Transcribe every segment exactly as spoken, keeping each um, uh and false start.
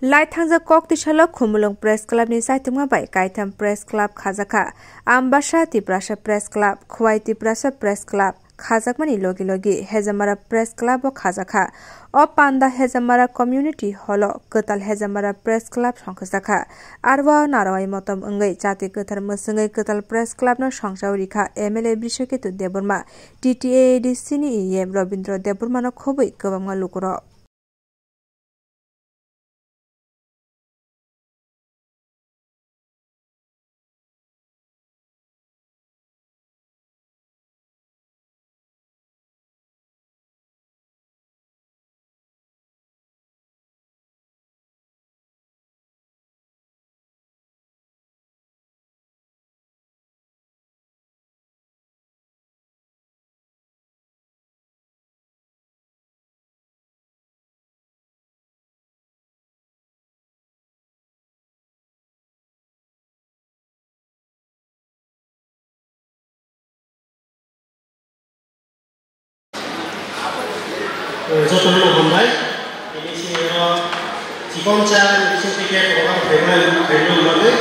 Lai thangjak kok tisalo Khumulwng Press Club ni chaitokma bai kaitham Press Club khajakha. Ambasa Tiprasa Press Club, Khwai Tiprasa Press Club khajakmani logi logi Hejamara Press Club bo khajakha. O panda Hejamara Community Hall o kwtal Hejamara Press Club songkhajakha. Arwa narwai motom wngwi chati kwthar mwswngwi kwtal Press Club no songchao rikha M L A Brishaketu Debbarma, T T A A D C ni E M Robindra Debbarma no khobwi kwbangma lukurok. Jotono hambai. Ini sini oro chikon cha, ini sini tiket program phaima, phaima manwi.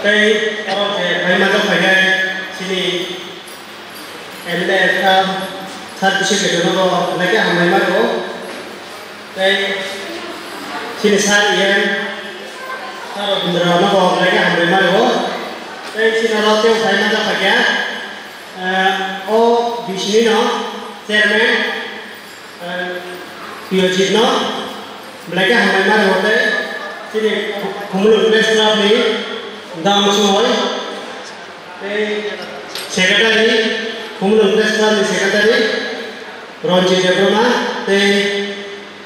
Tei oro je phaima jok phainai sini M L A ekta sir bisi keto no bo belai khe hambai ma rwo. Tei sini sir E M sir Robindra no bo belai khe hambai ma rwo. Tei sini oro tei phaima jok phaikha. Eh, o bisini no chairman, eh, Piyojit no belai khe hambai ma rwo tei chini Khumulwng Press Club ni dam chumui tei secretary, Khumulwng Press Club ni secretary Ranjit Debbarma tei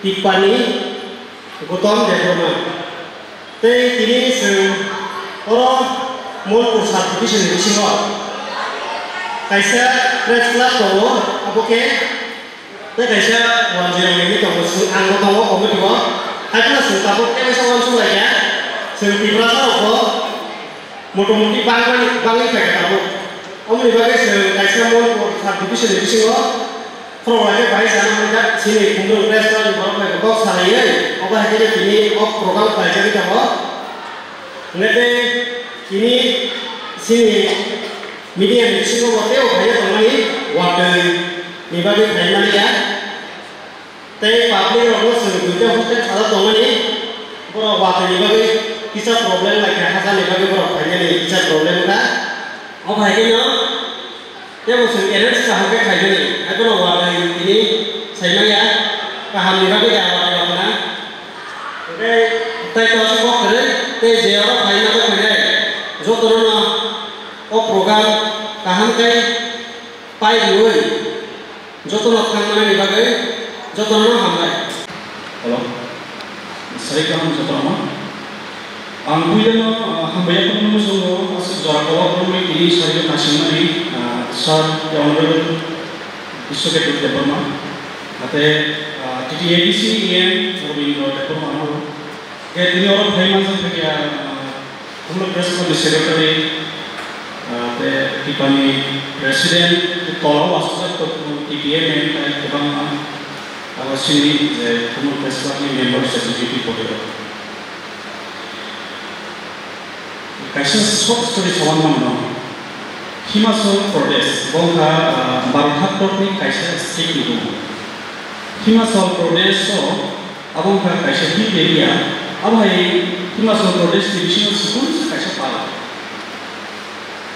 Tipani Gautam Debbarma. Tei tini chwng oro Monpur sub division ni bisingo kaisa press club tongo, abo khe tei kaisa wanjwi rang nini tongo, chwng ang bo tongo committee o. Haiphano chwng tabuk tei kaisa uansuk lai kha, chwng Tiprasa rok bo motamuti bangwi, bangwi phai kha tabuk. Omoni bagwi chwng kaisa Monpur sub division ni bisingo Khorok lai khe bai sana hwnjak chini Khumulwng Press Club ni borok bai kok salaiwi, obo hai khe tini o program khlaijagwi tongo. Hwnkhe tei tini chini media ni bisingo bo tei o phaiya tongmani watwi ni bagwi phaimani ya. Tei public rokno chwng duita hostel sajak tongmani, borok watwi ni bagwi kisa problem lai khe hachal ni bagwi borok phainani kisa problem wngkha. Obo hai kheno Tei bo chwng arrange kaham khe khaimani, haiphano watwi tini saimanya, kahamni bagwi da watwi rok na. Hwnkhe tei to se kok kwrwi, tei je oro phaima tei phainai, jotono no o program kaham khe pai riwi, jotono thang manani bagwi jotono no hambai. Hello. Sarik kaham jotono. Ang puilano, ah, hambai yaphang no muchungo, aswk jora kolok romwi tini sario naisingmani, ah, sir, the Honorable Biswaketu Debbarma, ate, ah, T T A D C E M Robindra Debbarma no, khe tini oro phai manjak khe, ah, Khumulwng Press Club ni Secretary, ah, tei Tipani President, tei tola o aswkjak tok T P M M tei kwbangma, abo chini je Khumulwng Press Club ni member, executive body rok. Kaisa short story sawan mano. Himachal Pradesh, bo wngkha, ah, Bharat haktokni kaisa state ni bumo. Himachal Pradesh o Abo wngkha kaisa hill area, abo hai Himachal Pradesh ni bisingo chikon se kaisa para.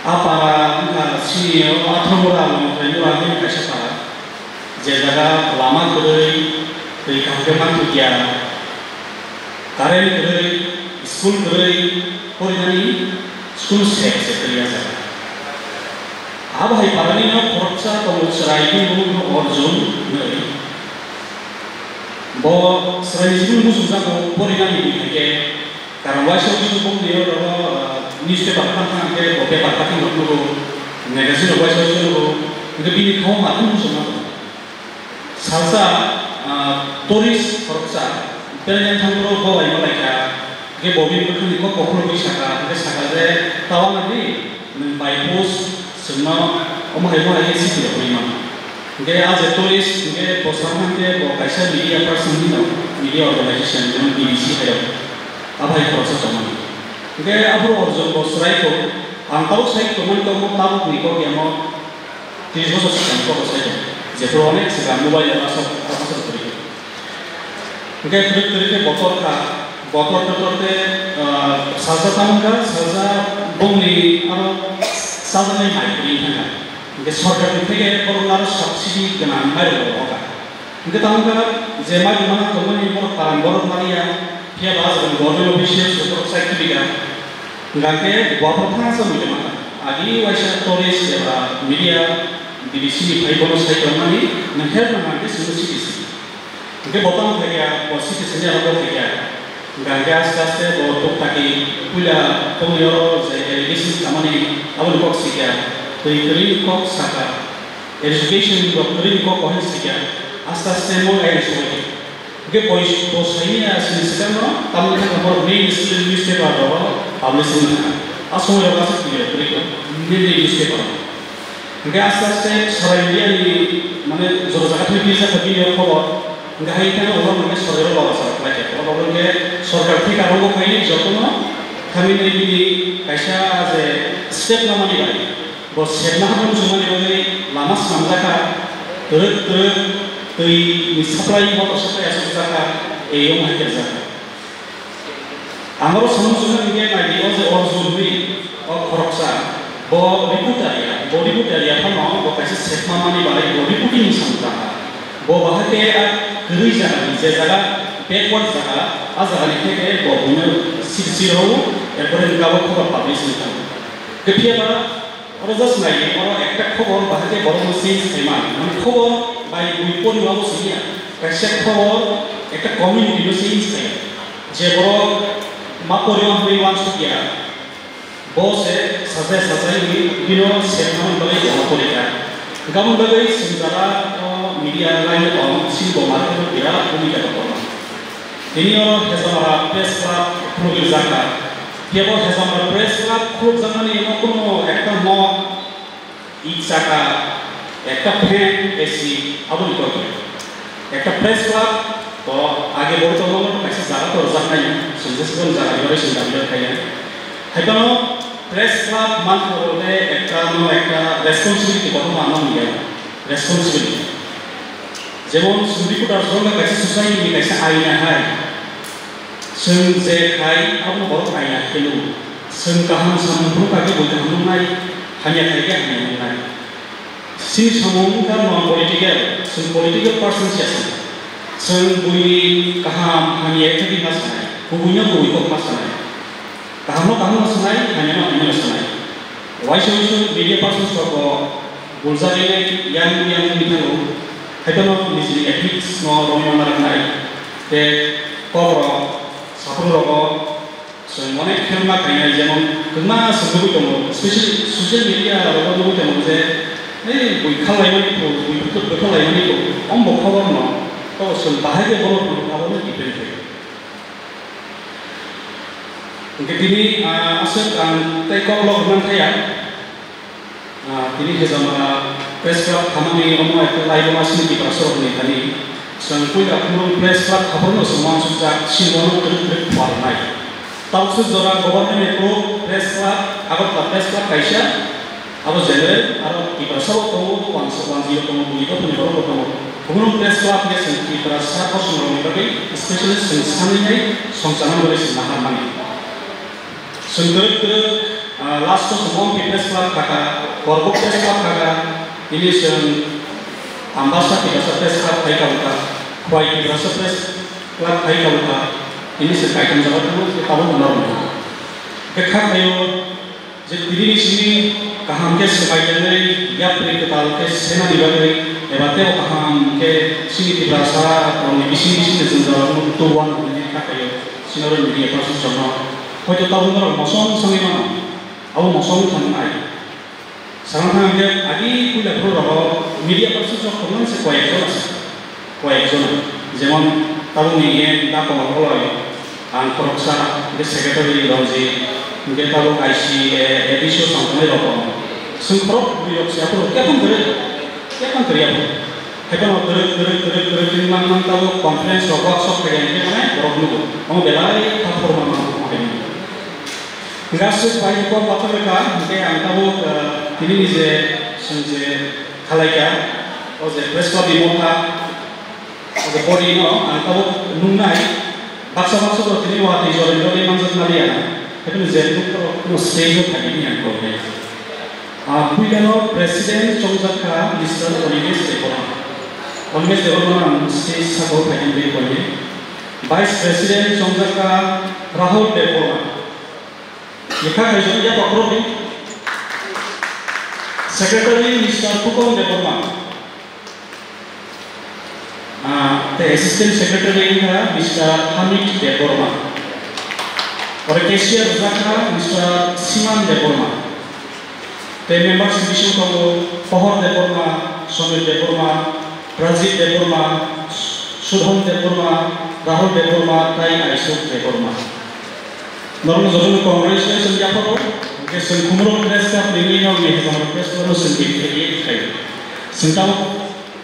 A para wngkha chini o Athamura Longthaimura hinwi kaisa para. Je jaga lama kwrwi, twi kaham khe manthokia, current kwrwi, school kwrwi, porinani school sep se kwrwi a jaga. Abo hai parani no khoroksa tongo chwrai bini bumung no Arjun hinwi. Bo chwraini chini muchungjago porinani di hai khe, karon waisa waisa bumung ni oro, ah, newspaper phan thang khe bo paper cutting rok nugo, magazine rok waisa waisa nugo, hwnkhe bini kha o matwng muchungma tongo. Salsa, ah, tourist khoroksa, Pereng thangphuru bo bai malaikha, hwnkhe bo bini bwkhakni kok kokhulogwi sakha, hwnkhe sakha je, "Tawang di, nwng by post chwngno omo hai omo hai khe chithi rwgwi mano." Hwnkhe a je tourist, hwnkhe bo sakha hwnkhe bo kaisa media person hino. media organization, jemon B B C hai rok, abo hai khoroksa tongmani. Hingke aphuru Arjun bo chwrai kho, ang tabuk sai tongmani tongmo tabukni kok yamo tris bosor swkang kok sai tong, jephuru onek swkang mobile o aswk aswk kwrwi. Hingke kwrwi kwrwi khe botor kha, botor totor khe, ah, salsa tamo kha, salsa bongni aro salsa nai mai kwrwi thang kha. Hingke sorkar ni theke borok aro subsidy gwnang mai rok rok kha. Hingke tamo khe je mai rwmani tongmani borok paran borok mani ya, phiya ba ajak ni government officials rok sai kibi kha. Hingke bo aphuru thang sa mui tongma kha. Agi waisa tourist eba media B B C ni phai bono sai tongmani, nang help nang hingke simi citizen. Hingke bo tamo khe ya, bo citizen ya bo khe ya. Hingke aste aste bo tok taki puila tongni oro je irrigation khamani aboni kok sikya, twi kwrwi kok saka, education rok kwrwi kok ohai sikya, aste aste mo gai soi. Hingke bo, bo saini ya sini sikano, tamni thangka borok main stream newspaper rok publishing nangkha. A somoi rok aswk twi rok kwrwi kok, main newspaper. Hingke aste aste sara India ni mane jora jaga thwi pisa kha bini khobor. Hingke hai kheno ulo hingke sorkar o laba sara khlai kha. Abo hingke sorkar thik abo bo khaini jotono khamini bini kaisa je step namani bai. Bo sepna haphang chumani bagwi lama swnamjakha, twrwk twrwk twi ni supply, motor supply aswkjakha, eyung hai kerjakha. Ang oro samung sungkha hingke naidi, o je Arjun hwnwi, o khoroksa, bo reporter ya, bo reporter ya phano bo kaisa sepma mani bagwi bo reporting ni samung tangkha. Bo bahai khe a kwrwi jaga ni, je jaga backward jaga, a jaga ni theke bo buino sir sir rw, erpore hwnka bo khobor publish wngkha. Phiya ba Oro just nai, oro ekta khobor bahai khe borokno change khaima, mane khobor bai bui poriba bo siniya, kaisa khobor ekta community no change khaio. Je borok ma poriba hwnwi uansukya, bo se sajai sajai ni bino sepna bagwi bo ma porikha. Gabon bagwi chwng jara o media line o tong, chini bo market o birat bhumika tong. Tini oro Hezamara Press Club phunugwi jakha. Kebo Hezamara Press Club khulukjakmani emo kuno ekta nok, ik chaka, ekta fan, A C, aboni kok ya. Ekta press club, to age bo to no kaisa jaga to rwjaknai, chwng jesa jaga ni bagwi chwng dabi khaina. Hai phano press club mankha hwnkhe ekta no ekta responsibility kothoma nang ya, responsibility. Jemon chwng reporter jora kaisa society ni kaisa aina hai. Chwng je khai abono borok aina khe nukgo. Chwng kaham samung phuru kha khe bui kaham wngnai, hamya khai khe hamya wngnai. Chini samung wngkha non political, chwng political person se chwng. Chwng buini kaham hamya khe ma sanai, kubuino kubui kok ma sanai. Kahamno kahamno sanai, hamyano hamyano sanai. Waisa waisa media persons rokbo buljagwi yang yang wngwi thango. Haiphano nijini ethics no romwi ma narwknai. Tei kokrok, saphuru rogo chwng onek khe ma khainai, jemon kwbangma chwng nugwi tongo, specially social media rogo nugwi tongo je, "Ei, bui kha laimani kho, bui bwtha laimani kho, ombo khobor no, to chwng bahai khe bono phunuk, abono depend khaio." Hingke tini, ah, aswk ang tei kok lok hwnmang thaya. Ah, tini Hezamara Press Club khamani omo ekta laibuma sini Tiprasa rokni thani. Chwng puila Khumulwng Press Club haphangno chwng uansukjak, sini bono twrwk twrwk phuarnai. Tabukse jora government approve Press Club, Agartala Press Club kaisa, abo general, aro Tiprasa bo tongo, wansa-, wanjio tongo, bui dophani borok bo tongo. Khumulwng Press Club khe chwng Tiprasa kosom rokni bagwi, specially chwng sanwi nai songchana bagwi chwng nahar mani. Chwng twrwk twrwk, ah, last o chwng Ompi Press Club khakha, Korbuk Press Club khakha, tini chwng Ambasa Tiprasa Press Club khai kabukha, Khwai Tiprasa Press Club khai kabukha, tini chwng kaitam jaga tongo, tei tabuk norok. Khe kha khaio, je tini simi kaham khe swbai tangwi, yapri kwtal khe senani bagwi, eba tebo kaham khe sini Tiprasa rokni bising bising khe jwngjal rokno tubuan hwnwi kha khaio, sini oro media persons rokno. Hoito tabuk norok mosong songwi mano, abo mosong thangnai. Sarang thang khe agi puila phuru rogo media persons rok kwbangma se koyek jona se. Koyek jona, jemon tabukni E M Dakoma Koloi, ang khoroksa, hingke secretary Ronjit, hingke tabuk I C A, A D C o tongthoknai rok tongo. Chwng khorok bwrwi rok se aphuru kepang kwrwi, kepang kwrwi aphuru. Haiphano twrwk twrwk twrwk twrwk tini mang mang tabuk conference rok workshop khaikha hingkhe mane borok nugo. Omo belai kha phorma mang kha hingkhe. Hingkhe aswk bai kok bathang wngkha hingkhe ang tabuk, ah, tini ni je chwng je khalaikha o je press club ni motha o je body no ang tabuk nungnai. Baksa baksa borok tini watwi joroi joroi manjak maliya. Haiphano je nuk borok no stage o phaidi hwnwi ang kok nai. Ah, puilano president chongjak kha Mister Onimesh Debbarma. Onimesh Debbarma ang stage saka o phaidi hwnwi kok nai. Vice president chongjak kha Rahul Debbarma. Yekha khaijak ya pakhoro di. Secretary Mister Phukan Debbarma. Ah, tei Assistant Secretary wngkha Mister Hamid Debbarma. Oro cashier wngkha Mister Siman Debbarma. Tei members bising tongo Pohor Debbarma, Somir Debbarma, Rajib Debbarma, Sudhon Debbarma, Rahul Debbarma, tei Aishok Debbarma. Norokno jotono congratulations yapharo. Hingkhe chwng Khumulwng Press Club ni mino ni hezamrok press club no chwng bini khe ye khlai. Chwng tamo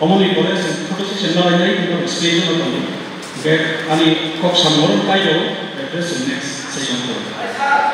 omoni pore chwng photo session no lainai, hingkhe stage no tongo. Hingkhe ani kok samung oro pai rw, hingkhe chwng next session khe.